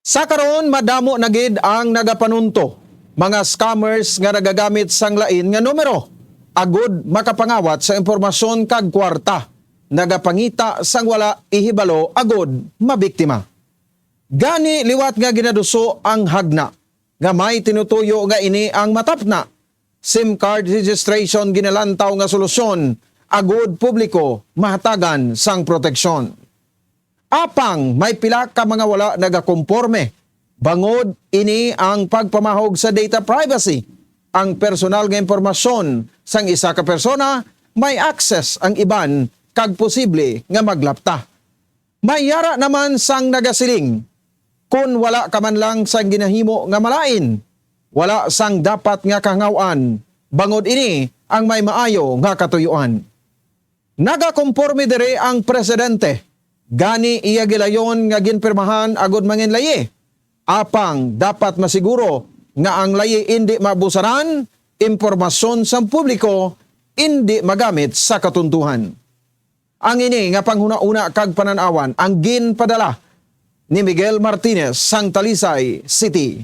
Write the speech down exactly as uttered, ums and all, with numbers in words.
Sa karon, madamo na gid ang nagapanunto, mga scammers nga nagagamit sang lain nga numero agud makapangawat sa impormasyon kag kwarta, nagapangita sang wala ihibalo agud mabiktima. Gani, liwat nga ginaduso ang hagna nga may tinutuyo nga ini ang matapna, SIM card registration ginalantaw nga solusyon agud publiko mahatagan sang proteksyon. Apang may pila ka mga wala nagakomporme bangod ini ang pagpamahog sa data privacy. Ang personal nga impormasyon sang isa ka persona may access ang iban kag posible nga maglapta. May yara naman sang nagasiling, "Kon wala ka man lang sang ginahimo nga malain, wala sang dapat nga kahangaw-an, bangod ini ang may maayo nga katuyoan." Nagakomporme diri ang presidente, gani iya gilayon nga ginpirmahan agud manginlayi. Apang dapat masiguro nga ang layi indi maabusaran, impormasyon sang publiko indi magamit sa katuntuhan. Ang ini nga panghunahuna kag panan-awan ang ginpadala ni Miguel Martinez sang Talisay City.